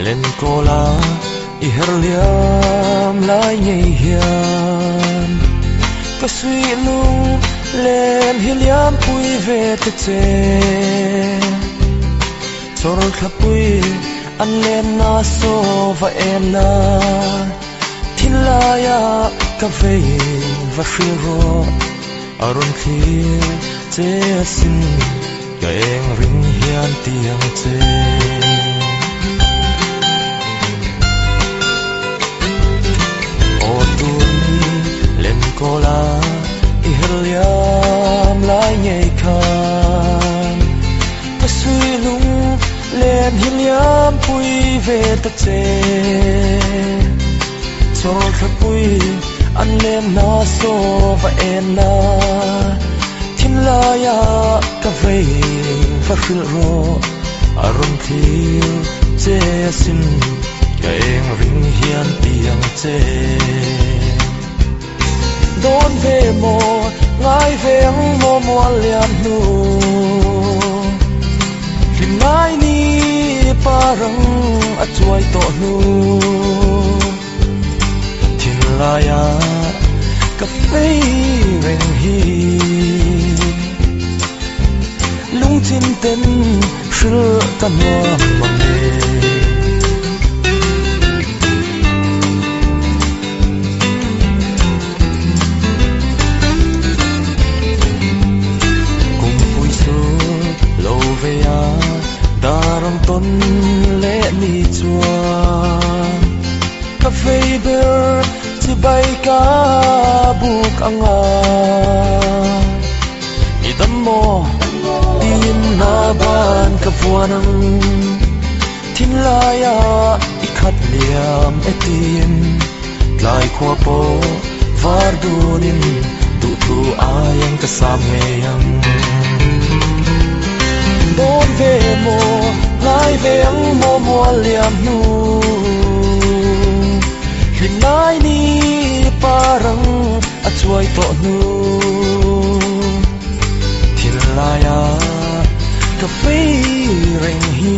Lenkawla i her liam lai ngei hian ka suih lung len hi liam pui ve ta che. Chawrthlapui an lenna saw va en la, thinlaia ka vei va hrilh rawh, a rawn thlir che asin ka eng ring hian ti ang che. Aw tur ni lenkawla i her liam lai ngei khan ka sui lung len hi liam pui ve ta che. Chawrthlapui an lenna saw va en la, thinlaia ka vei va hrilh rawh, a rawn thlir che asin ka eng ring hian ti ang che. Dawn ve maw, ngai ve ang maw mual liam hnu, hlim ngai ni parang a chuai tawh hnu. Thinlaia ka fei reng hi, lungchim ten hrilh ka nuam mang e. Kumpui chu lo ve a, dar ang tawn leh ni chuan ka fei ber chibai ka buk ang a. I dam maw tiin na ban ka vuan ang, thinlaia i khat liam e tiin tlai khua pawh var dunin duhthu aieng ka sam ngei ang. Dawn ve maw ngai ve ang maw mual liam hnu, hlim ngai ni parang a chuai tawh hnu. Thinlaia ka fei reng hi,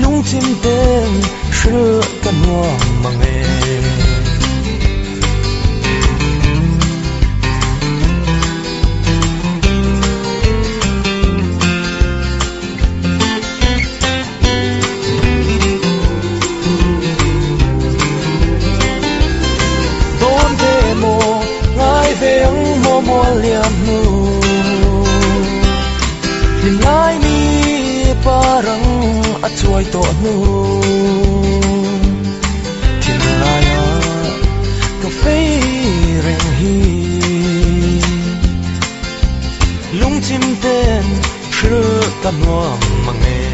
lungchim ten hrilh ka nuam mang e. Dawn ve maw ngai ve ang maw mual liam hnu, hlim lai ni parang a chuai tawh hnu. Thinlaia ka fei reng hi, lungchim ten hrilh ka nuam mang e.